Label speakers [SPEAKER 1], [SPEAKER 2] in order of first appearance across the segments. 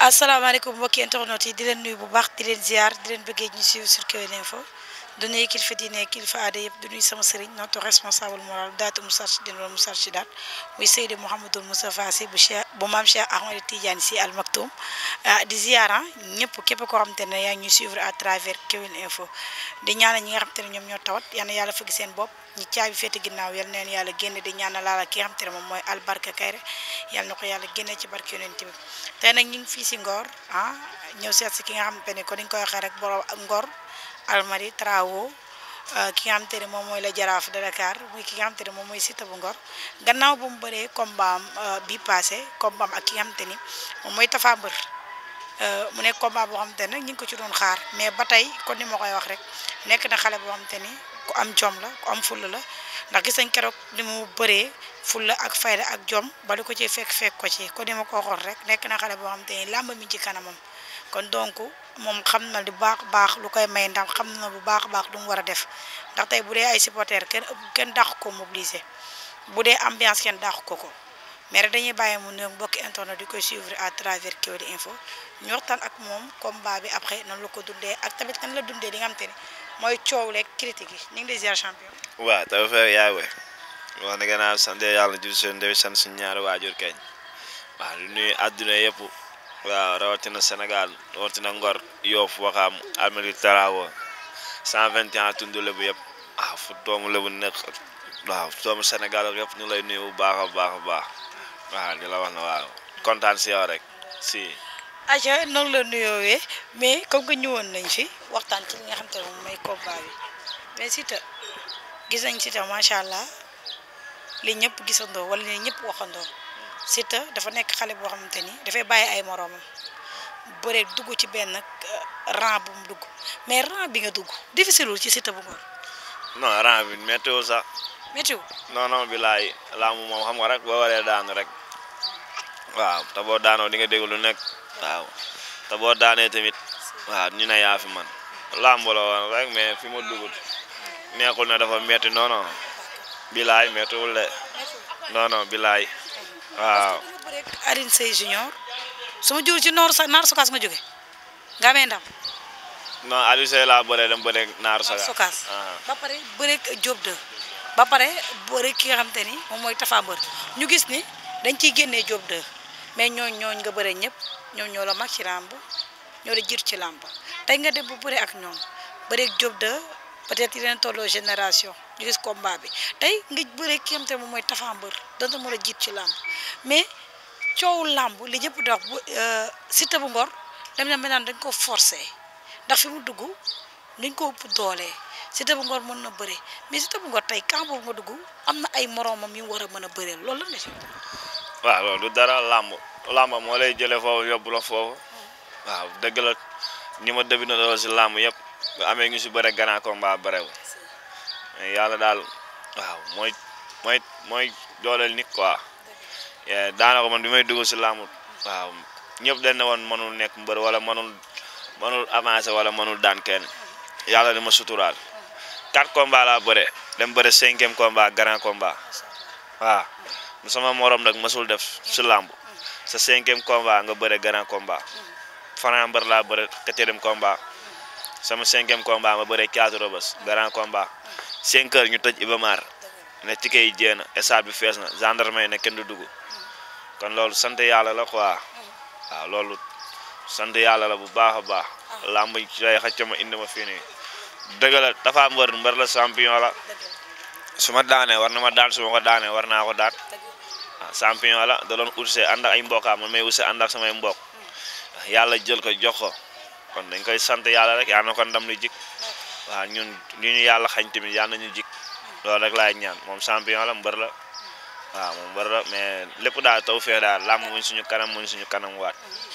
[SPEAKER 1] asalaamaaleykum mbokki internet yi di leen nuyu bu baax di leen ziar di leen bëggee ñu suivre sur Kewel Info du nuyu kilifa diine kilifa aada yëpp du nuyu sama sëriñ notre responsable moral daatu Moustarchidine wala Moustarchidaat muy Seydi Mouhamadul Moustapha Sy bu maam Cheikh Ahmed Tidiane Sy Al Maktoum di ziara ñëpp képp koo xamante ne yaa ngi ñuy suivre à travers Kewel Info di ñaanal ñi nga xamante ne ñoom ñoo tawat yal na yàlla fëgg seen bopp ñi caabi féete ginnaaw yal neen yàlla génne di ñaanal laala ki nga xamante ne moom mooy albarka kayre yal na ko yàlla génne ci barke yonent bi tey nag ñu ngi fii si Ngor ñëw seet si ki nga xamante ne ko ni ñu koy waxee rek borom Ngor Almadi Travo ki nga xamante ne moom mooy la jaraaf de Dakar muy ki nga xamante ne moom mooy Siteu bu Ngor gannaaw bu mu bëree combat bi passé combat ak ki nga xamante ni moom mooy Tapha Mbeur mu nekk combat boo xamante ne ñu ngi ko ci doon xaar mais ba tey kon ni ma koy wax rek nekk na xale boo xamante ni ku am jom la ku am fulla la ndax gis nañ keroog ni mu bëree fulla ak fayda ak jom ba lu ko ci fekk ko ci kon ni ma ko waxoon rek nekk na xale boo xamante ni làmb mi ci kanamam kon donc moom xam na lu baax lu koy may ndam xam na bu baax lu mu war a def ndax tey bu dee ay supporters kenn dàq ko mobiliser bu dee ambiance kenn dàq ko mais rek dañuy bàyyi mu ne mbokki internet di koy suivre à travers Kewel Info ñu waxtaan ak moom combat bi après nan la ko dundee ak tamit nan la dundee li nga xamante ni mooy coow leeg critique yi ñu ngi lay ziar champion.
[SPEAKER 2] waaw taw feeg yaay we wax dëgg naa sant yàlla jul seen dewi sant suñu ñaari waajur kañ waaw lu nuyu àdduna yëpp waaw rawatina Sénégal rawatina Ngor Yoff Waxaam Almadi Travo 121 tundu lebu yëpp waaw fu doomu lebu nekk waaw doomu Sénégal ak yëpp ñu lay nuyu bu baax a baax waaw di la wax na waaw kontaan si yow rek si.
[SPEAKER 1] aja noonu la nuyoowee mais comme que ñëwoon nañ fi waxtaan ci li nga xam te ne moom mooy combat bi mais Siteu gis nañ Siteu macha allah li ñëpp gisandoo wala li ñëpp waxandoo Siteu dafa nekk xale boo xamante ni dafay bàyyi ay moroomam bëre dugg ci benn rang bu mu dugg mais rang bi nga dugg difficile wul ci Siteu bu Ngor.
[SPEAKER 2] non rang bi météo sax.
[SPEAKER 1] météo.
[SPEAKER 2] non bilaay laamu moom xam nga rek boo waree daanu rek waaw te boo daanoo di nga dégg lu nekk waaw te boo daanee tamit waaw ñu ne yaa fi man làmb la woon rek mais fi ma dugut neexul ne dafa metti non bilaay mettiwul de non bilaay waaw.
[SPEAKER 1] parce que nga bëre ak Alioune Seye Junior su ma jógee ci Naar Sokaas nga jóge nga amee ndam.
[SPEAKER 2] non Alioune Seye laa bëree dem bëre Naar
[SPEAKER 1] Sokaas ba pare bëre ak Diop 2 ba pare bëre ki nga xam te ni moom mooy Tapha Mbeur ñu gis ni dañ ciy génnee Diop 2 mais ñooñ nga bëre ñëpp ñoom ñoo la mag ci làmb ñoo la jiitu ci làmb tey nga dem bu bëre ak ñoom bëre ak Diop 2 peut-être yeneen tolloo génération ñu gis combat bi tey nga bëre ki nga xam te moom mooy Tapha Mbeur donte moo la jiitu ci làmb mais coowu làmb li ñëpp di wax bu Siteu bu Ngor dem na naan dañ ko forcé ndax fi mu dugg dañ ko ëpp doole Siteu bu Ngor mën na bëre mais Siteu bu Ngor tey camp boobu nga dugg am na ay moroomam yu war a mën a bëreel loolu la nga si.
[SPEAKER 2] waaw loolu du dara làmb moo lay jëlee foofu yóbbu la foofu waaw dëgg la ni ma dëbi na loolu si làmb yëpp nga amee ñu si bëre grand combat bërew mais yàlla daal waaw mooy dooleel nit quoi daanaka man bi may dugg si làmb waaw ñëpp dañ ne woon mënul nekk mbër wala mënul avancer wala mënul daan kenn yàlla di ma suturaal 4 combat laa bëre dem bëre 5e combat grand combat waaw sama morom nag masul def si làmb sa 5e combat nga bëre grand combat Franc Mbeur laa bëre 4e combat sama 5e combat ma bëre 4 Rebeuss grand combat 5 heures ñu tëj Ibamar ne tike yi jéem a stade bi fees na gendarmerie ne kenn du dugg kon loolu sant yàlla la quoi waaw loolu sant yàlla la bu baax a baax làmb ci lay xëcc ma indi ma fii nii dëgg la Tapha Mbeur la champion la su ma daanee war na ma daan su ma ko daanee war naa ko daan champion la da doon utse ànd ak ay mbokkaam man may utse ànd ak samay mbokk yàlla jël ko jox ko kon dañ koy sant yàlla rek yàlla na ko ndam lu jik waaw ñun ñu yàlla xañ tamit yàlla nañu jik loolu rek laay ñaan moom champion la mbër la waaw moom mbër la mais lépp daal taw fee daal làmb muñ suñu kanam waat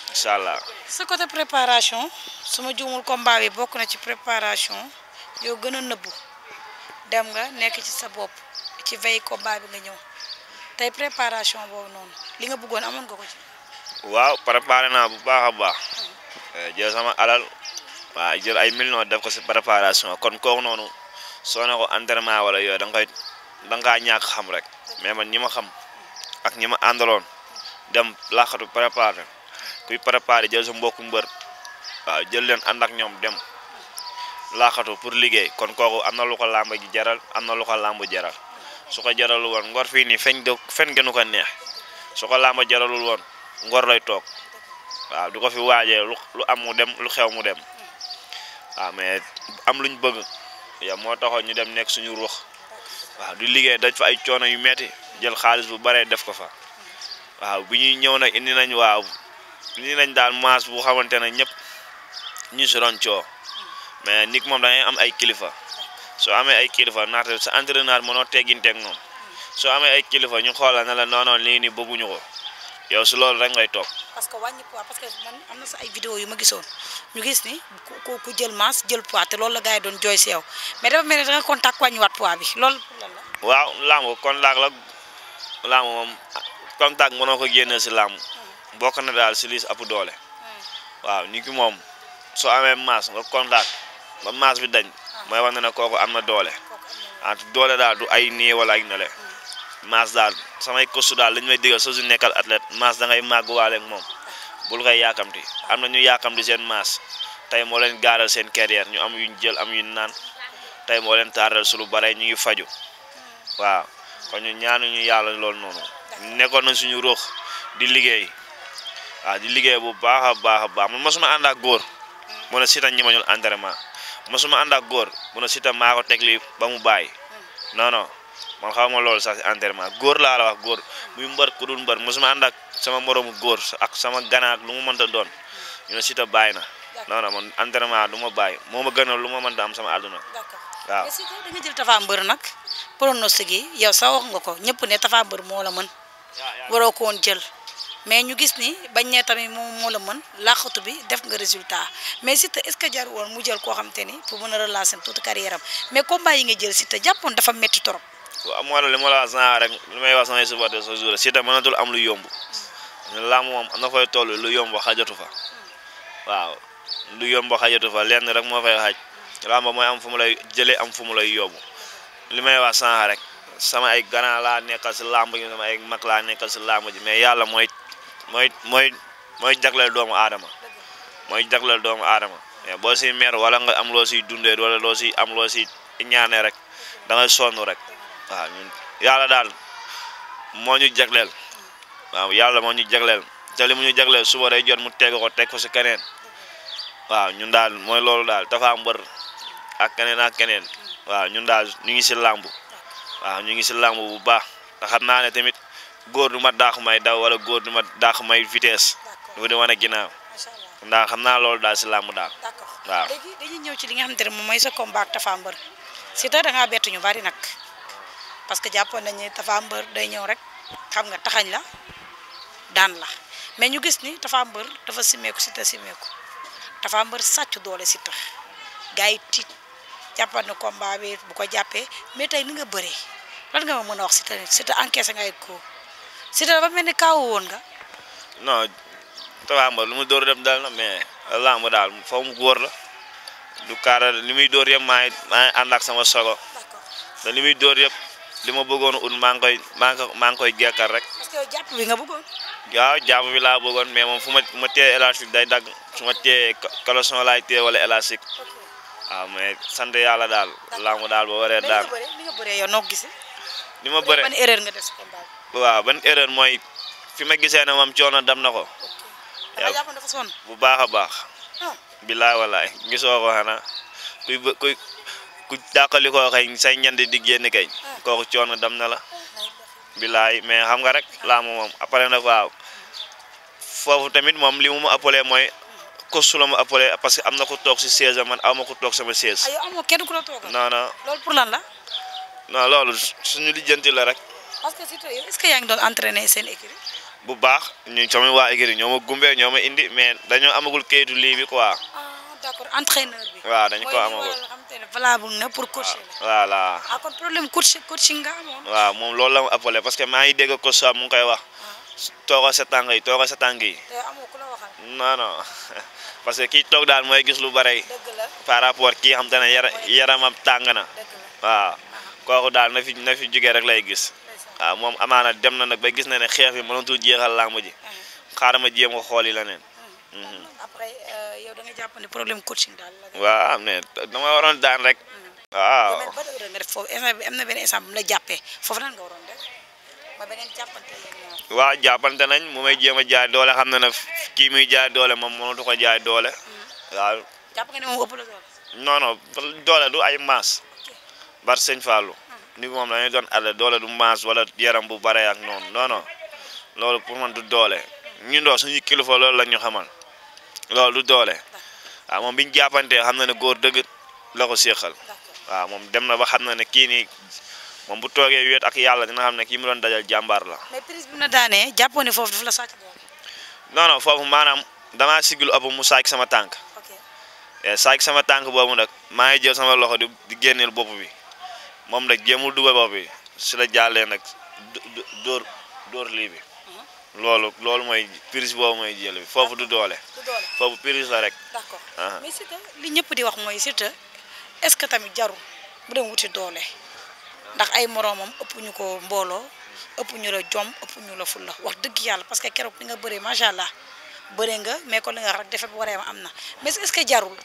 [SPEAKER 2] incha allah.
[SPEAKER 1] sa côté préparation su ma juumul combat bi bokk na ci préparation yow gën a nëbbu dem nga nekk ci sa bopp ci veille combat bi nga ñëw tey préparation boobu noonu li nga bëggoon amoon nga ko ci.
[SPEAKER 2] waaw préparé naa bu baax a baax jël sama alal waaw jël ay millions def ko si préparation kon kooku noonu soo ne ko entraînement wala yooyu da nga ñàkk xam rek mais man ñi ma xam ak ñi ma àndaloon dem laaxatu préparé kuy préparé jël sa mbokku mbër waaw jël leen ànd ak ñoom dem laaxatu pour liggéey kon kooku am na lu ko làmb ji jaral am na lu ko làmb jaral su ko jaralul woon ngor fii nii fen gënu ko neex su ko làmb jaralul woon ngor lay toog waaw du ko fi waajee lu am mu dem lu xew mu dem waaw mais am luñ bëgg yow moo taxoon ñu dem nekk suñu ruux waaw di liggéey daj fa ay coono yu metti jël xaalis bu bare def ko fa waaw bi ñuy ñëw nag indi nañ daal maas bu xamante ne ñëpp ñu si doon coo mais nit moom da ngay am ay kilifa soo amee ay kilifa naata sa entraîneur mënoo tegginteeg moom soo amee ay kilifa ñu xoolal ne la non lii nii bëgguñu ko yow si loolu rek ngay toog.
[SPEAKER 1] parce que wàññi poids parce que man am na sa ay vidéo yu ma gisoon ñu gis ni ku jël masse jël poids te loolu la gars yi doon jooy si yow mais dafa mel ni da nga contact wàññiwaat poids bi loolu pour lan la.
[SPEAKER 2] waaw làmb contact la làmb moom contact mënoo ko génnee si làmb bokk na daal si liis ëpp doole waaw nit ki moom soo amee masse nga contact ba masse bi dañ mooy wax ne kooku am na doole doole daal du ay nii wala ay nele masse daal samay kostu daal lañu may digal soo si nekkal athlète masse da ngay màgg waale ak moom bul koy yaakamti am na ñu yaakamti seen masse tey moo leen gaaral seen carrière ñu am yuñ jël am yuñ naan tey moo leen taaral su lu bare ñu ngi faju waaw kon ñu ñaanuñu yàlla loolu noonu nekkoon na suñu ruux di liggéey waaw di liggéey bu baax a baax man mosuma ànd ak góor mu ne Siteu ñi ma ñul entraînement mosuma ànd ak góor mu ne Siteu maa ko teg lii ba mu bàyyi non man xaw ma loolu sax si entraînement góor laa la wax góor muy mbër ku dul mbër mosuma ànd ak sama moroomu góor ak sama ganaak lu mu mënta doon ñu ne Siteu bàyyi na non man entraînement du ma bàyyi moo ma gënal lu ma mënta am sama àdduna waaw.
[SPEAKER 1] mais Siteu da nga jël Tapha Mbeur nag pronostic yi yow sax wax nga ko ñëpp ne Tapha Mbeur moo la mën waroo ko woon jël mais ñu gis ni bañ ne tamit moo la mën làqatu bi def nga résultat mais Siteu est-ce que jar woon mu jël koo xam te ni pour mën a relancer tuuti carrière am mais combat yi nga jël Siteu jàppoon dafa metti trop.
[SPEAKER 2] waaw moo li ma la wax rek li may wax samay supporter sa jour Siteu mënatul am lu yomb làmb moom am na fay toll lu yomb xajatu fa waaw lu yomb xajatu fa lenn rek moo fay xaj làmb mooy am fu mu lay jëlee am fu mu lay yóbbu li may wax rek sama ay gannaaw laa nekkal si làmb ji sama ay mag laa nekkal si làmb ji mais yàlla mooy jagleel doomu aadama mais boo siy mer wala nga am loo siy dundee wala loo siy am loo siy ñaanee rek da ngay sonn rek waaw ñun yàlla daal moo ñu jagleel waaw yàlla moo ñu jagleel te li mu ñu jagleel suba day jot mu teg ko si keneen waaw ñun daal mooy loolu daal Tapha Mbeur ak keneen waaw ñun daal ñu ngi si làmb waaw ñu ngi si làmb bu baax te xam naa ne tamit góor du ma daax may daw wala góor du ma daax may vitesse du di wane ginnaaw ndax xam naa loolu daal si làmb daal waaw.
[SPEAKER 1] léegi dañuy ñëw ci li nga xamante ne moom mooy sa combat ak Tapha Mbeur Siteu da ngaa bett ñu bari nag parce que jàppoon nañu ne Tapha Mbeur day ñëw rek xam nga taxañ la daan la mais ñu gis ni Tapha Mbeur dafa simeeku Siteu simeeku Tapha Mbeur sàcc doole Siteu gars yi tiit jàppoon na combat bi bu ko jàppee mais tey ni nga bëree lan nga ma mën a wax Siteu encaissé nga ay ko Siteu dafa mel ni kaawu woon nga.
[SPEAKER 2] non Tapha Mbeur lu mu door dem dal na mais lamb daal foo mu góor la du kaara li muy door yëpp maa ngi ànd ak sama sogo te li muy door yëpp li ma bëggoon ut maa ngi koy jekkal rek.
[SPEAKER 1] parce que jàpp bi nga bëggoon.
[SPEAKER 2] waaw jàpp bi laa bëggoon mais moom fu ma téye élastique day dagg su ma téye caleçon laay téye wala élastique waaw mais sant yàlla daal lamb daal ba waree daal.
[SPEAKER 1] ni nga bëree yow noo gisee.
[SPEAKER 2] ni ma bëree
[SPEAKER 1] ban erreur nga def si combat bi.
[SPEAKER 2] waaw ban erreur mooy fi ma gisee ne moom coono dam na ko.
[SPEAKER 1] dafa jàppoon dafa sonn.
[SPEAKER 2] bu baax a baax. bilaay walaay gisoo ko xanaa ku dàqali koo xëy say ñandi di génn kay kooku coono dam na la bilaay mais xam nga rek laa moom après nag waaw foofu tamit moom li mu ma appelé mooy kostu la ma appelé parce que am na ko toog si 16 man aw ma ko toog sama 16.
[SPEAKER 1] aywa amoo kenn ku la toogal.
[SPEAKER 2] non non
[SPEAKER 1] loolu pour lan la.
[SPEAKER 2] non loolu suñu lijjanti la rek.
[SPEAKER 1] parce que surtout yow est-ce que yaa ngi doon entraîner seen équipe.
[SPEAKER 2] bu baax ñu sama waa équipe ñoo ma gumbee ñoo ma indi mais dañoo amagul kayitu lii bi quoi.
[SPEAKER 1] d'accord entraîneur bi.
[SPEAKER 2] waaw dañu ko amagul
[SPEAKER 1] mooy li nga xamante ne valable na pour coacher la.
[SPEAKER 2] voilà.
[SPEAKER 1] kon problème coaching nga amoon.
[SPEAKER 2] waaw moom loolu la ma appelé parce que maa ngi dégg coach mu ngi koy wax. toogal sa tànk yi toogal sa tànk yi.
[SPEAKER 1] te amoo ku la waxal.
[SPEAKER 2] non parce que kii toog daal mooy gis lu bare.
[SPEAKER 1] dëgg la
[SPEAKER 2] par rapport kii xam te ne yaramam tàng na.
[SPEAKER 1] dëgg la
[SPEAKER 2] waaw kooku daal na fi jugee rek lay gis. waaw moom amaana dem na nag ba gis na ne xeex bi mënatul jeexal làmb ji xaaral ma jéem a xool yi la neen
[SPEAKER 1] après yow da nga jàpp ne problème coaching daal la.
[SPEAKER 2] waaw am ne dama waroon daan rek. waaw.
[SPEAKER 1] mais ban heure nga def foofu instant bi am na benn instant bu mu la jàppee foofu nan nga waroon def ba beneen jàppante yéen ñaar.
[SPEAKER 2] waaw jàppante nañ mu may jéem a jaay doole xam na ne kii muy jaay doole moom mënatu ko jaay doole. waaw.
[SPEAKER 1] jàpp nga ne moom ëpp la doole.
[SPEAKER 2] non non doole du ay maas. bar sëñ Fallou. ni ko moom dañuy doon àll doole du maas wala yaram bu bare ak noonu non non loolu pour man du doole ñun doo suñu kilifa loolu la ñu xamal loolu du doole waaw moom bi ñu jàppantee xam na ne góor dëgg la ko séqal waaw moom dem na ba xam na ne kii nii moom bu toogee wéet ak yàlla dina xam ne kii mu doon dajal jàmbaar la.
[SPEAKER 1] mais prise bi mu la daanee jàppoon ne foofu dafa la sàcc doole.
[SPEAKER 2] non non foofu maanaam damaa sigil ëpp mu saak sama tànk. saak sama tànk boobu nag maa ngi jël sama loxo di génneel bopp bi moom nag jéemul dugal bopp bi si la jàllee nag dóor lii bi. loolu mooy prise boobu mooy jël bi foofu du doole. foofu prise la rek.
[SPEAKER 1] d'accord mais Siteu li ñëpp di wax mooy Siteu est-ce que tamit jarul bu dem wuti doole ndax ay moroomam ëpp ñu ko mbooloo ëpp ñu la jom ëpp ñu la fulla wax dëgg yàlla parce que keroog ni nga bëree macha allah bëree nga mais ko li nga wax rek defet bu waree ma am na mais est-ce que jarul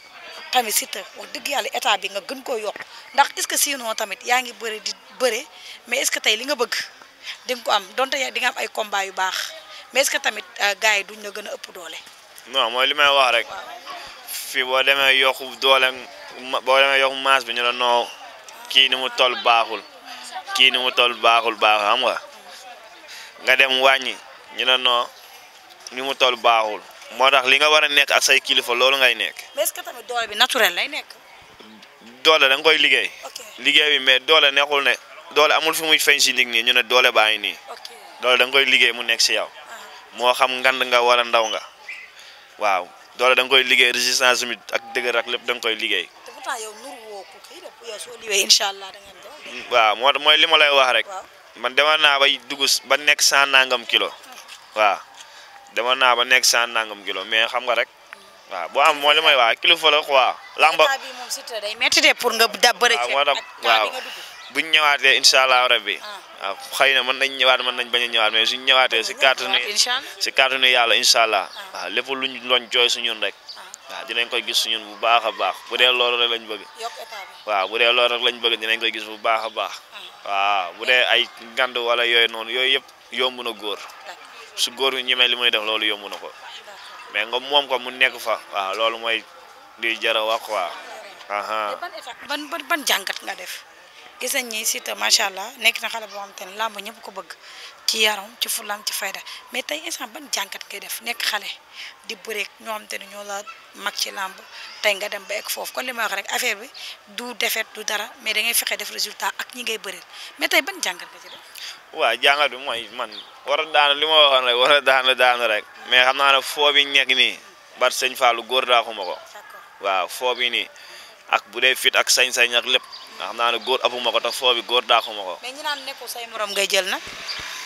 [SPEAKER 1] tamit Siteu wax dëgg yàlla état bi nga gën koo yokk ndax est-ce que sinon tamit yaa ngi bëri di bëre mais est-ce que tey li nga bëgg di nga ko am donte di nga am ay combat yu baax mais est-ce que tamit gars yi duñ la gën a ëpp doole.
[SPEAKER 2] non mooy li may wax rek fii boo demee yokku doole boo demee yokku maas bi ñu la noo kii ni mu toll baaxul kii ni mu toll baaxul xam nga dem wàññi ñu la noo ni mu toll baaxul moo tax li nga war a nekk ak say kilifa loolu ngay nekk.
[SPEAKER 1] mais est-ce que tamit doole bi naturel lay nekk.
[SPEAKER 2] doole da nga koy liggéey. liggéey bi mais doole nekkul ne doole amul fi muy feeñ si nit ñi ñu ne doole baa ngi nii. doole da nga koy liggéey mu nekk si yow. moo xam ngand nga wala ndaw nga waaw doole da nga koy liggéey résistance mi ak dëgër ak lépp da nga koy liggéey.
[SPEAKER 1] te pourtant yow nuru woo ko kii de yow soo liggéey incha allah da ngeen doon.
[SPEAKER 2] waaw mooy li ma lay wax rek. man demoon naa bay dugg ba nekk 100 nangam kilo. waaw demoon naa ba nekk 100 nangam kilo mais xam nga rek. waaw boo am mooy li may wax kilifa la quoi. lamba
[SPEAKER 1] état bi moom Siteu day métti de pour nga bëri.
[SPEAKER 2] waaw buñ ñëwaatee incha allah rabbi waaw xëy na mën nañ ñëwaat mën nañ bañ a ñëwaat mais suñ ñëwaatee si kàttanu yàlla incha allah waaw lépp luñ doon jooy suñun rek waaw dinañ koy gis suñun bu baax a baax bu dee loolu rek lañ bëgg waaw bu dee loolu rek lañ bëgg dinañ koy gis bu baax a baax waaw bu dee ay ngand wala yooyu noonu yooyu yëpp yomb na góor su góor yu ñemee li muy def loolu yomb na ko mais nga moom ko mu nekk fa waaw loolu mooy di jar a wax quoi.
[SPEAKER 1] ban jàngat nga def gis nañ ni Siteu macha allah nekk na xale boo xam te ne làmb ñëpp ko bëgg ci yaram ci fulam ci fayda mais tey instant ban jàngat ngay def nekk xale di bëreek ñoo xam te ne ñoo la mag ci làmb tey nga dem ba egg foofu kon li may wax rek affaire bi du defet du dara mais da ngay fexe def résultat ak ñi ngay bëreel mais tey ban jàngat nga ci def.
[SPEAKER 2] waaw jàngat bi mooy man war a daanu li ma waxoon rek war a daanu rek mais xam naa ne foo bi nekk nii bar sëñ Fallou góor daaxuma ko waaw foo bi nii ak bu dee fit ak sañ-sañ ak lépp xam naa ne góor ëppuma ko tax foo bi góor daaxuma ko.
[SPEAKER 1] mais ñi naan nekkul say morom ngay jël nag.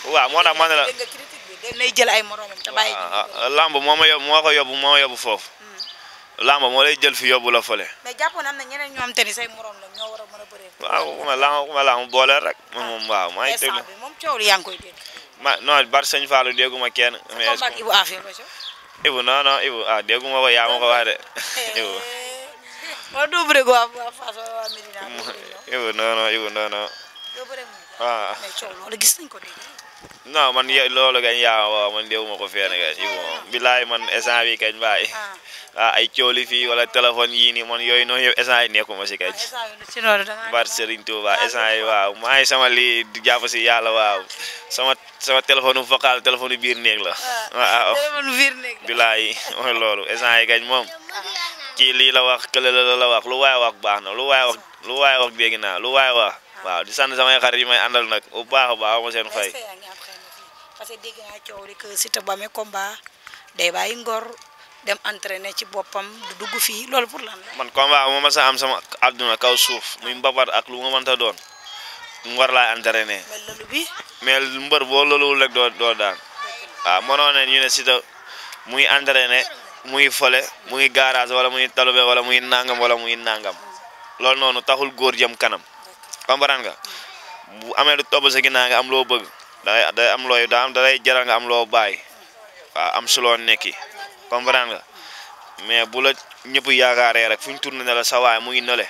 [SPEAKER 2] waaw moo tax ma ne la
[SPEAKER 1] dégg nga critique bi dañ lay jël ay moromam te bàyyi.
[SPEAKER 2] lamb moo ko yóbbu foofu. lamb moo lay jël fi yóbbu la fële.
[SPEAKER 1] mais jàppoon am na ñeneen ñoo xam te ni say morom la ñoo war a mën a bëree.
[SPEAKER 2] waaw ku ma lamb boole rek. moom waaw maa ngi déglu
[SPEAKER 1] moom coow li yaa ngi koy dégg.
[SPEAKER 2] non bar sëñ Fallou dégguma kenn.
[SPEAKER 1] mais est-ce que Ibou Afia la
[SPEAKER 2] Ibou non Ibou dégguma ko yaa ma ko wax de Ibou.
[SPEAKER 1] wala doo bëre ko waa Fass wala waa Medina.
[SPEAKER 2] Ibou non.
[SPEAKER 1] doo bëre moom.
[SPEAKER 2] waaw
[SPEAKER 1] mais coow loolu gis nañ ko dégg.
[SPEAKER 2] non man loolu kañ yaa waaw man dégguma ko fenn kañ Ibou moom bilaay man instant bi kañ bàyyi. ay cooli fii wala téléphone yii nii man yooyu noonu yëpp instant yi nekkuma si kañ. bar Serigne Touba instant yi waaw maa ngi sama lii di jàpp si yàlla waaw sama téléphone vocal téléphone biir néeg la. waaw
[SPEAKER 1] téléphone biir néeg la
[SPEAKER 2] bilaay mooy loolu instant yi kañ moom. kii lii la wax kële la wax lu waay wax baax na lu waay wax dégg naa lu waay wax waaw di sant samay xarit yi may àndal nag bu baax a baax ma seen fay.
[SPEAKER 1] parce que dégg naa coow li que Siteu bu amee combat day bàyyi ngor dem entraîner ci boppam du dugg fii loolu pour lan la.
[SPEAKER 2] man combat bu ma mës a am sama àdduna kaw suuf muy mbapat ak lu ma mënta doon ngor laay entraîner.
[SPEAKER 1] mais loolu bi.
[SPEAKER 2] mais mbër boo looluwul rek doo daan waaw mënoon ne ñu ne Siteu muy entraîner muy fole muy garage wala muy talube wala muy nangam loolu noonu taxul góor jëm kanam comprendre nga bu amee lu topp sa ginnaaw nga am loo bëgg day am looy da lay jaral nga am loo bàyyi waaw am suloo nekki comprendre nga mais bu la ñëpp yaakaaree rek fu ñu tourné ne la sa waay mu ngi nële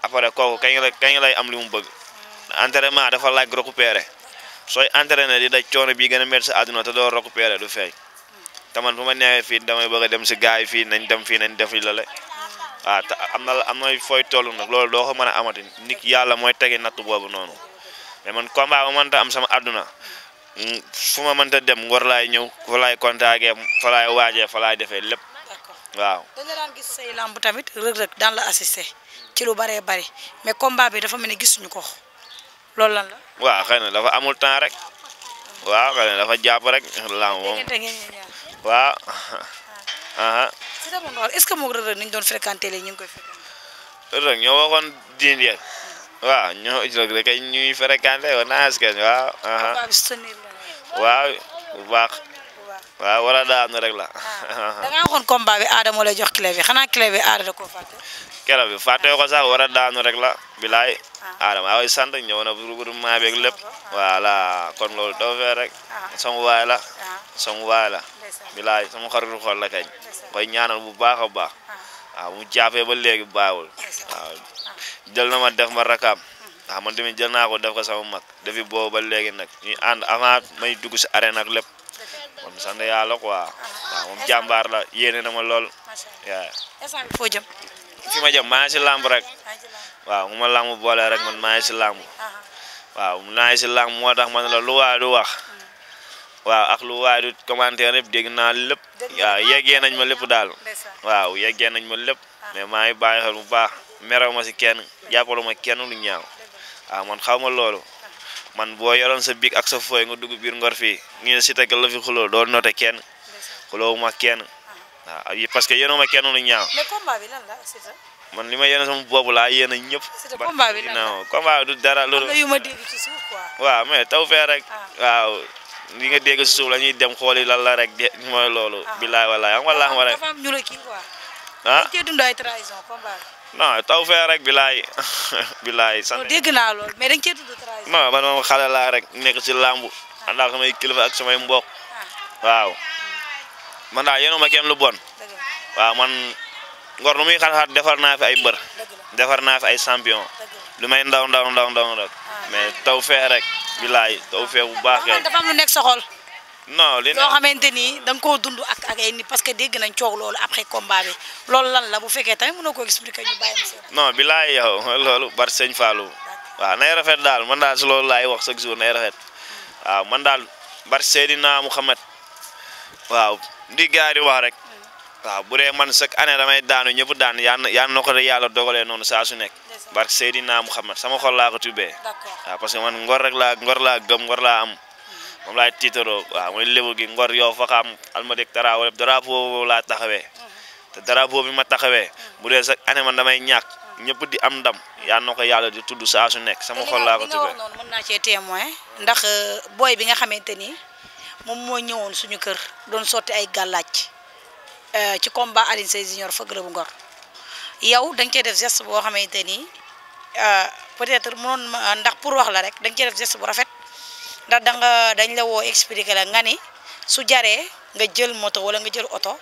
[SPEAKER 2] après kooku kañ lay am li mu bëgg entraînement dafa laaj récupérer sooy entraîné di daj coono bii gën a métti sa àdduna te doo récupérer du feeñ te man fu ma neexee fii damay bëgg a dem si gars yi fii nañ dem fii nañ def li la waaw te am na fooy toll nag loolu doo ko mën a amati nit yàlla mooy tege natt boobu noonu mais man combat ba mënta am sama àdduna fu ma mënta dem Ngor laay ñëw fa laay contacté fa laay waajee fa laay defee lépp waaw.
[SPEAKER 1] dañ la daan gis say lamb tamit Reug Reug daan la assisté ci lu bëree bëri mais combat bi dafa mel ni gisuñu ko loolu lan la.
[SPEAKER 2] waaw xëy na dafa amul temps rek waaw xëy na dafa jàpp rek lamb moom waaw.
[SPEAKER 1] si dama noor est-ce que moom Reug Reug ni ñu doon fréquenté léegi ñu ngi koy fréquenté.
[SPEAKER 2] Reug Reug ñoo waxoon diin yeeg waaw ñoo Reug Reug kay ñuy fréquenté woon naa askan waaw. waaw bu baax. waaw war a daanu rek la.
[SPEAKER 1] da ngaa waxoon combat bi aada moo lay jox clé bi xanaa clé bi aada da koo fàtte.
[SPEAKER 2] keroog bi fàtte ko sax war a daanu rek la bilaay. aada maa koy sant ñëw na regroupement beeg lépp. voilà kon loolu doo fee rek. sama waay la. sama waay la. bilaay sama xaritu xol la kañ. koy ñaanal bu baax a baax. waaw mu jàppee ba léegi baawul. waaw jël na ma def ma rakam. waaw man tamit jël naa ko def ko sama mag depuis boobu ba léegi nag ñuy ànd avant may dugg si arène ak lépp. kon sant yàlla quoi waaw moom jàmbaar la yéene na ma lool.
[SPEAKER 1] waaw. foo jëm.
[SPEAKER 2] fi ma jëm maa ngi si làmb rek. waaw mu ma làmb boole rek man maa ngi si làmb. waaw maa ngi si làmb moo tax man la lu waay du wax. waaw ak lu waay du commentaire yëpp dégg naa lépp. waaw yeggee nañ ma lépp daal. waaw yeggee nañ ma lépp. mais maa ngi bàyyi xel bu baax merew ma si kenn jàppalu ma kenn lu ñaaw. waaw man xaw ma loolu. man boo yoroon sa bic ak sa fooy nga dugg biir Ngor fii ñu ne Siteu la fi xuloo doo noté kenn xuloo ma kenn waaw parce que yéen a ma kenn lu ñaaw.
[SPEAKER 1] mais combat bi lan la Siteu.
[SPEAKER 2] man li ma yéene sama boobu laa yéene ñëpp.
[SPEAKER 1] Siteu combat bi lan la
[SPEAKER 2] non combat du dara loolu.
[SPEAKER 1] am na yu ma dégg ci suuf quoi.
[SPEAKER 2] waaw mais taw fee rek. waaw li nga dégg si suuf la ñuy dem xooli lan la rek de mooy loolu. bilaay walaay am walaay ma rek.
[SPEAKER 1] dafa am ñu la kii quoi.
[SPEAKER 2] ah
[SPEAKER 1] dañ cee dund ay trahison combat bi.
[SPEAKER 2] non taw fee rek bilaay bilaay. sant
[SPEAKER 1] dégg naa lool mais dañ cee dund trahison.
[SPEAKER 2] non man moom xale laa rek nekk si làmbu ànd ak samay kilifa ak samay mbokk. waaw man daal yéen a ma kenn lu bon. waaw man Ngor nu muy xat-xat defar naa fi ay mbër. defar naa fi ay champion. lu may ndaw rek. mais taw fee rek bilaay taw fee bu baax kay.
[SPEAKER 1] dafa am lu nekk sa xol.
[SPEAKER 2] non li
[SPEAKER 1] loo xamante ni da nga koo dund ak ay nit parce que dégg nañ coow loolu après combat bi loolu lan la bu fekkee tamit mënoo ko expliquer ñu bàyyi ma
[SPEAKER 2] non bilaay yow loolu bar sëñ Fallou waaw nay rafet daal man daal si loolu laay wax chaque jour nay rafet waaw man daal bar Seydina Mouhamed waaw di gars di wax rek waaw bu dee man chaque année damay daanu ñëpp daan yaan na ko de yàlla dogalee noonu saa su nekk bar Seydina Mouhamed sama xol laa ko tubbee waaw parce que man Ngor laa gëm Ngor laa am moom laay tiitaroo waaw mooy lébu gi Ngor yow fa xam almadeg Taraawale drapeau laa taxawee te drapeau bi ma taxawee bu dee chaque année man damay ñàkk ñëpp di am ndam yaa na ko yàlla di tudd saa su nekk sama xol laa ko tuddee.
[SPEAKER 1] noonu mën naa cee témoin ndax booy bi nga xamante ni moom moo ñëwoon suñu kër doon sotti ay gàllaaj ci combat Alioune Seye Junior fëgg la bu Ngor yow da nga cee def geste boo xamante ni peut-être mënoon ndax pour wax la rek da nga cee def geste bu rafet. ndax dañ la woo expliqué la nga ni su jaree nga jël moto wala nga jël oto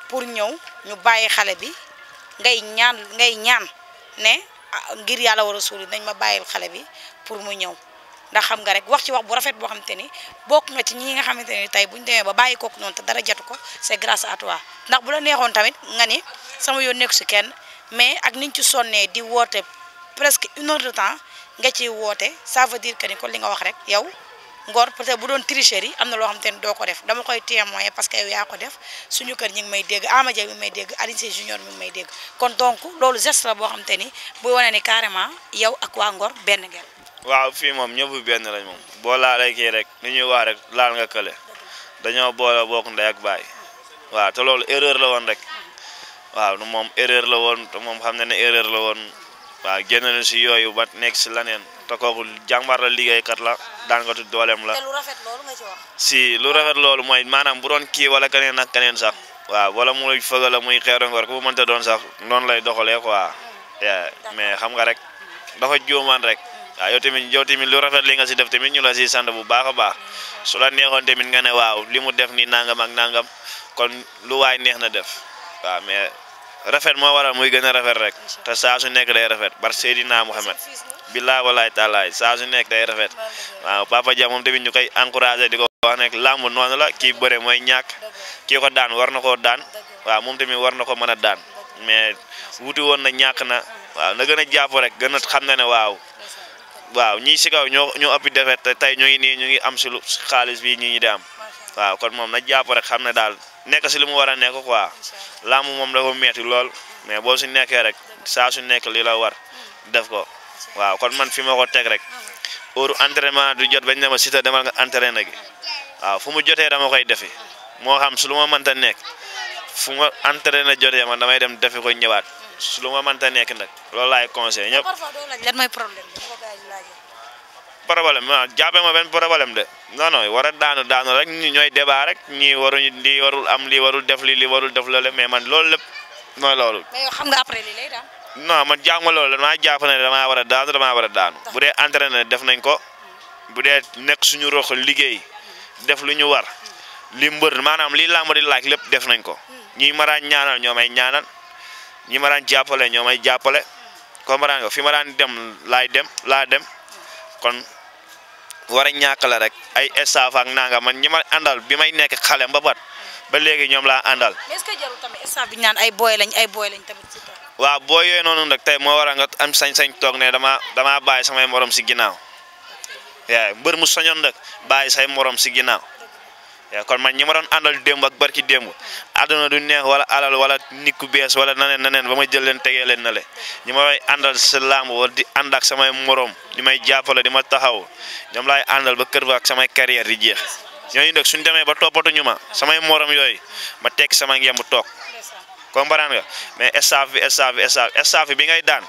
[SPEAKER 1] pour ñëw ñu bàyyi xale bi ngay ñaan ne ngir yàlla war a suuli nañ ma bàyyil xale bi pour mu ñëw ndax xam nga rek wax ci wax bu rafet boo xamante ni bokk nga ci ñi nga xamante ni tey buñu demee ba bàyyi kooku noonu te dara jatu ko c'est grâce à toi ndax bu la neexoon tamit nga ni sama yoon nekku si kenn mais ak niñ ci sonnee di woote presque 1 heure de temps nga ciy woote ça veut dire que ni kon li nga wax rek yow Ngor peut-être bu doon tricherie am na loo xamante ni doo ko def dama koy témoigner parce que yow yaa ko def suñu kër ñi ngi may dégg Ama Dia mi ngi may dégg Alioune Seye Junior mi ngi may dégg kon donc loolu geste la boo xamante ni buy wane ni carrément yow ak waa Ngor benn ngeen.
[SPEAKER 2] waaw fii moom ñëpp benn lañ moom boo laalee kii rek li ñuy wax rek laal nga kële dañoo boole bokk ndey ak baay waaw te loolu erreur la woon rek waaw moom erreur la woon te moom xam na ne erreur la woon waaw génn na si yooyu ba nekk si leneen te kooku jàmbaar la liggéeykat la daan nga tudd dooleem la.
[SPEAKER 1] te lu rafet loolu nga ci wax.
[SPEAKER 2] si lu rafet loolu mooy maanaam bu doon kii wala keneen ak keneen sax waaw wala muy fëgg la muy xeeru Ngor ku mënta doon sax noonu lay doxalee quoi mais xam nga rek dafa juumaan rek waaw yow tamit lu rafet li nga si def tamit ñu la si sant bu baax a baax su la neexoon tamit nga ne waaw li mu def nii nangam ak nangam kon lu waay neex na def waaw mais rafet moo waral muy gën a rafet rek te saa su nekk day rafet bar Seydina Muhammad billaay walaay taalaay saa su nekk day rafet waaw Papa Dia moom tamit ñu koy encouragé di ko wax ne làmb noonu la kii bëre mooy ñàkk kii ko daan war na koo daan waaw moom tamit war na ko mën a daan mais wuti woon na ñàkk na waaw na gën a jàpp rek gën a xam na ne waaw ñii si kaw ñoo ëppi defet te tey ñu ngi nii ñu ngi am si lu xaalis bi ñi di am waaw kon moom na jàpp rek xam ne daal nekk si li mu war a nekk quoi làmb moom dafa metti lool mais boo si nekkee rek saa su nekk li la war def ko waaw kon man fi ma ko teg rek heure entraînement du jot bañ ne ma Siteu demal nga entraîné gi waaw fu mu jotee dama koy defi moo xam su lu ma mënta nekk fu ma entraîné jotee man damay dem defi ko ñëwaat su lu ma mënta nekk nag loolu laay conseillé ñëpp.
[SPEAKER 1] lan mooy problème bi
[SPEAKER 2] problème waaw jàppee ma benn problème de non war a daanu rek ñi ñooy débat rek ñii waruñu lii warul am lii warul def lii warul def loole mais man loolu lépp mooy loolu.
[SPEAKER 1] mais yow xam nga après lii lay daan.
[SPEAKER 2] non man jàng ma loolu damaa jàpp ne damaa war a daanu bu dee entraîné def nañ ko bu dee nekk suñu rox liggéey def lu ñu war li mbër maanaam li làmb di laaj lépp def nañ ko ñi ma daan ñaanal ñoo may ñaanal ñi ma daan jàppale ñoo may jàppale comprendre nga fi ma daan dem laa dem kon war a ñàkk la rek ay staff ak nanga man ñi ma àndal bi may nekk xale mbabat ba léegi ñoom laa àndal.
[SPEAKER 1] mais est-ce que jarul tamit staff bi ñaan ay booy lañ tamit ci tax.
[SPEAKER 2] waaw booy yooyu noonu nag tey moo war a nga am sañ-sañ toog ne damaa bàyyi samay morom si ginnaaw yaa mbër mu soñoon nag bàyyi say morom si ginnaaw yaa kon man ñi ma doon àndal démb ak barki démb àdduna du neex wala alal wala nit ku bees wala naneen ba ma jël leen tegee leen na le ñi ma may àndal sa làmb wala di ànd ak samay morom di may jàppale di ma taxaw ñoom laay àndal ba kër ba ak samay carrière di jeex ñooñu nag suñu demee ba toppatuñu ma samay morom yooyu ma tekki sama ngemb toog comprendre nga mais staff bi ngay daan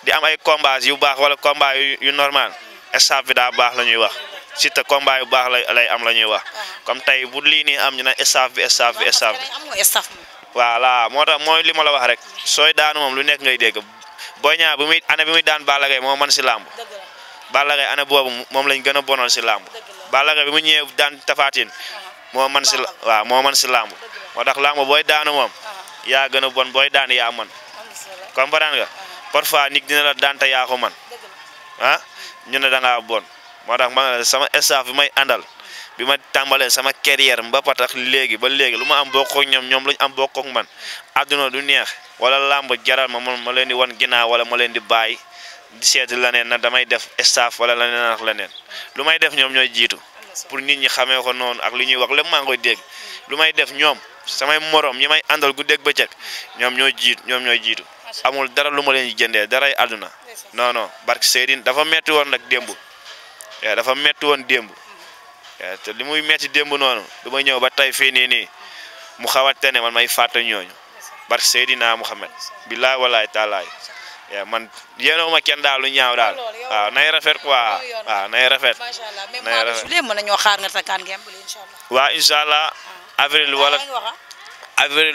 [SPEAKER 2] di am ay combats yu baax wala combat yu normal staff bi daa baax la ñuy wax Siteu combat yu baax lay am la ñuy wax comme tey bu lii nii am ñu ne staff bi voilà moo tax mooy li ma la wax rek sooy daanu moom lu nekk ngay dégg Boy Niang bi muy daan Balla Gaye moo man si làmb Balla Gaye année boobu moom lañ gën a bonal si làmb Balla Gaye bi mu ñëwee daan Tapha Tine moo man si làmb moo tax làmb booy daanu moom yaa gën a bon booy daan yaa man comprendre nga parfois nit dina la daan te yaa ko man ñu ne da ngaa bon moo tax ma sama staff bi may àndal bi ma tàmbalee sama carrière mbapat ak léegi ba léegi lu ma am bokk ak ñoom lañu am bokk ak man àdduna du neex wala làmb jaral ma leen di wan ginnaaw wala ma leen di bàyyi di seeti leneen na damay def staff wala leneen ak leneen lu may def ñoom ñooy jiitu pour nit ñi xamee ko noonu ak lu ñuy wax lépp maa ngi koy dégg lu may def ñoom samay morom ñi may àndal guddeeg bëccëg ñoom ñooy jiitu amul dara lu ma leen di jëndee daray àdduna non barke Seydine dafa metti woon nag démb dafa metti woon démb te li muy metti démb noonu du ma ñëw ba tey fii nii mu xaw a tene man may fàtte ñooñu barke Seydina Muhammad billaay walaay taalaay man yéenoo ma kenn daal lu ñaaw daal waaw nay rafet quoi waaw nay rafet. nay rafet
[SPEAKER 1] mën nañoo xaar nga takkaan ngeen bële incha allah.
[SPEAKER 2] waaw incha allah avril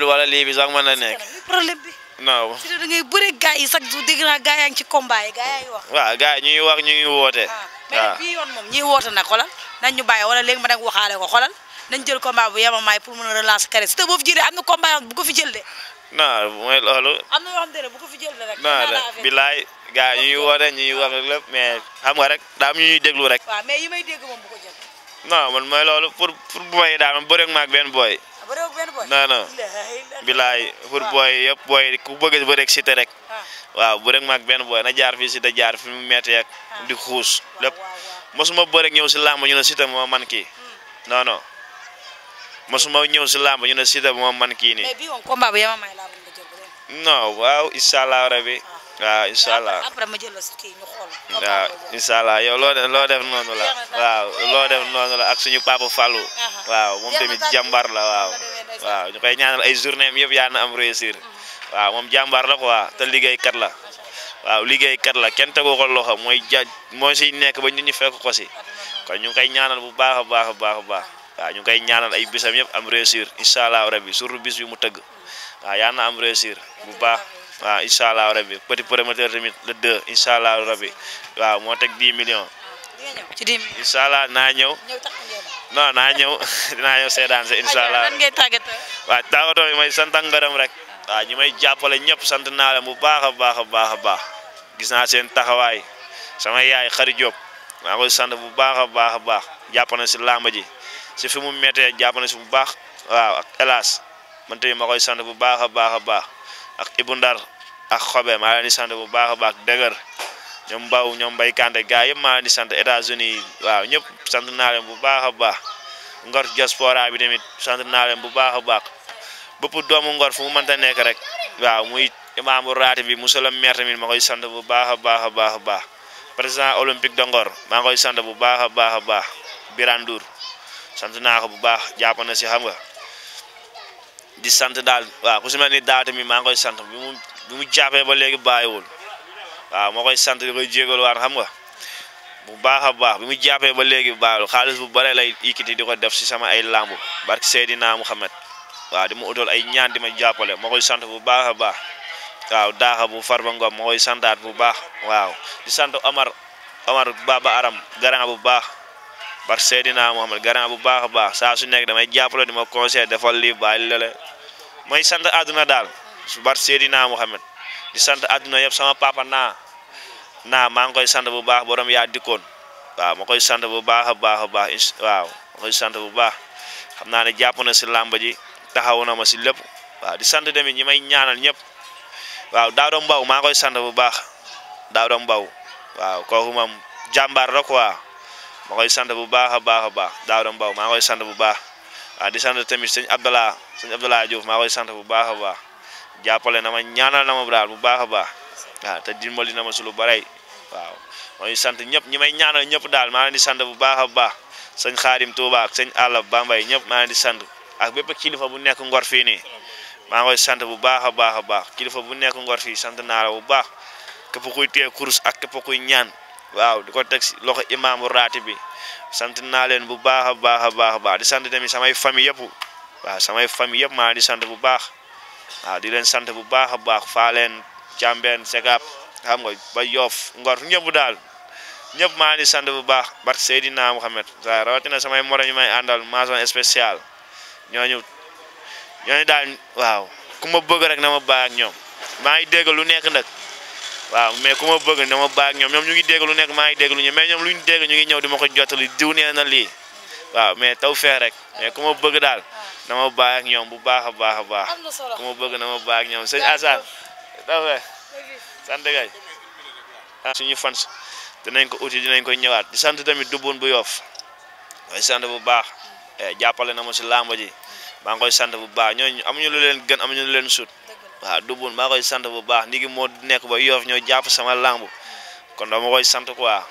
[SPEAKER 2] wala lii bi sax mën na nekk.
[SPEAKER 1] problème bi.
[SPEAKER 2] non.
[SPEAKER 1] si da ngay bëre gars yi sax du dégg naa gars yaa ngi ci combat yi gars yaa ngi wax.
[SPEAKER 2] waaw gars yi ñu ngi wax ñu ngi woote.
[SPEAKER 1] mais bii yoon moom ñiy woote nag xolal nañ ñu bàyyi wala léegi ma nag waxaale ko xolal nañ jël combat bu yemamaay pour mën a relancer carré si te boo fi jëlee am na combat bu ko fi jël de.
[SPEAKER 2] non mooy loolu.
[SPEAKER 1] am na yoo xam ne bu ko fi jël de rek.
[SPEAKER 2] non bilaay gars yi ñu ngi woote ñu ngi wax lépp mais xam nga rek daa am ñu ñuy déglu rek.
[SPEAKER 1] waaw mais yi may dégg moom bu ko jël.
[SPEAKER 2] non man mooy loolu pour bu may daal man bëreeg ma ak benn boy. non bilaay pour boy yëpp boy ku bëgg bëreeg Siteu rek. waaw bëreeg ma ak benn boy na jaar fii Siteu jaar fi mu metti ak di xuus lépp mosuma bëreeg ñëw si làmb ñu ne Siteu moo man kii non mosuma ñëw si làmb ñu ne Siteu moo man kii nii.
[SPEAKER 1] mais bii moom combat bu yema may laa bëgg nga jël ko
[SPEAKER 2] non waaw incha allah rabi. waaw incha allah
[SPEAKER 1] après ma jël la si kii ñu xool.
[SPEAKER 2] waaw incha allah yow loo def noonu la waaw loo def noonu la ak suñu papa Fallou. waaw moom tamit jàmbaar la waaw ñu koy ñaanal ay journée am yëpp yaa na am réussir. waaw moom jàmbaar la quoi te liggéeykat la waaw liggéeykat la kenn tegu ko loxo mooy siy nekk ba nit ñi fekk ko si kon ñu ngi koy ñaanal bu baax a baax waaw ñu ngi koy ñaanal ay bisam yëpp am réussir incha allah rabi surtout bis bi mu tëgg waaw yaa na am réussir bu baax waaw incha allah rabbi petit promoteur tamit le 2 incha allah rabbi waaw moo teg 10 millions.
[SPEAKER 1] ci 10 millions
[SPEAKER 2] incha allah naa ñëw. non naa ñëw dinaa ñëw seedaan sa incha allah.
[SPEAKER 1] lan ngay tàggatoo.
[SPEAKER 2] waaw tàggatoo bi may sant ak ngërëm rek. waaw ñi may jàppale ñëpp sant naa leen bu baax a baax a baax a baax gis naa seen taxawaay sama yaay Xari Diop maa koy sant bu baax a baax a baax jàpp na si làmb ji si fi mu méttee jàpp na si bu baax waaw ak hélas man tamit ma koy sant bu baax a baax a baax ak Ibou Ndar ak Xobe maa leen di sant bu baax a baax dëgër ñoom Mbaw ñoom Mbaye Kante gars yëpp maa leen di sant États-Unis waaw ñëpp sant naa leen bu baax a baax Ngor diaspora bi tamit sant naa leen bu baax a baax bépp doomu Ngor fu mu mënta nekk rek waaw muy imaamu raati bi monsieur le maire tamit ma koy sant bu baax a baax a baax a baax président olympique de Ngor maa ngi koy sant bu baax a baax a baax Birane Ndour sant naa ko bu baax jàpp na si xam nga di sant daal waaw ku si mel ni daaw tamit maa ngi koy sant bi mu jàppee ba léegi bàyyiwul waaw moo koy sant di koy jégal waar xam nga bu baax a baax bi mu jàppee ba léegi bàyyiwul xaalis bu bare lay ikiti di ko def si sama ay lamb barke Seydina Muhammad waaw di ma utal ay ñaan di ma jàppale moo koy sant bu baax a baax waaw daaxa bu Farba Ngom moo koy santaat bu baax waaw di sant Omar Baba Aram garant bu baax barke Seydina Muhammad garant bu baax a baax saa su nekk damay jàppale di ma conseil defal lii bàyyi lale mooy sant àdduna daal su barke Seydina Muhammad di sant àdduna yëpp sama papa naa maa ngi koy sant bu baax borom yaa dikkoon waaw ma koy sant bu baax a baax a baax waaw ma koy sant bu baax xam naa ne jàpp na si làmb ji taxaw na ma si lépp waaw di sant tamit ñi may ñaanal ñëpp waaw Daouda Mbaw maa koy sant bu baax Daouda Mbaw waaw kooku moom jàmbaar la quoi ma koy sant bu baax a baax a baax Daouda Mbaw maa koy sant bu baax waaw di sant tamit sëñ Abdallah Diouf maa koy sant bu baax a baax jàppale na ma ñaanal na ma daal bu baax a baax waaw te dimbali na ma su lu bare waaw mooy sant ñëpp ñi may ñaanal ñëpp daal maa leen di sant bu baax a baax sëñ Xaadim Touba ak sëñ Alla Bambay ñëpp maa leen di sant ak bépp kilifa bu nekk Ngor fii nii maa ngi koy sant bu baax a baax a baax kilifa bu nekk Ngor fii sant naa la bu baax képp kuy téye kurus ak képp kuy ñaan waaw di ko teg si loxo imaamu raati bi sant naa leen bu baax a baax a baax a baax di sant tamit samay famille yëpp waaw samay famille yëpp maa di sant bu baax waaw di leen sant bu baax a baax faa leen Cambeen Sekap xam nga ba Yoff Ngor ñëpp daal ñëpp maa di sant bu baax barke Seydina Muhammad waaw rawatina samay morom yi may àndal mention spéciale ñooñu daal waaw ku ma bëgg rek na ma bàyyi ak ñoom maa ngi dégg lu nekk nag waaw mais ku ma bëgg na ma bàyyi ak ñoom ñu ngi dégg lu nekk maa ngi dégg lu ñu mais ñoom lu ñu dégg ñu ngi ñëw di ma ko jottali diw nee na lii waaw mais taw feex rek mais ku ma bëgg daal na ma bàyyi ak ñoom bu baax a baax a baax ku ma bëgg na ma bàyyi ak ñoom sëñ Assane taw feex sant gay suñu fans dinañ ko uti dinañ ko ñëwaat di sant tamit Dubun bu Yoff mooy sant bu baax jàppale na ma si làmb ji maa ngi koy sant bu baax ñooñu amuñu lu leen gën amuñu lu leen sut waaw Dubun maa koy sant bu baax ndigi moo nekk ba Yoff ñoo jàpp sama làmb kon dama koy sant quoi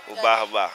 [SPEAKER 2] bu baax a baax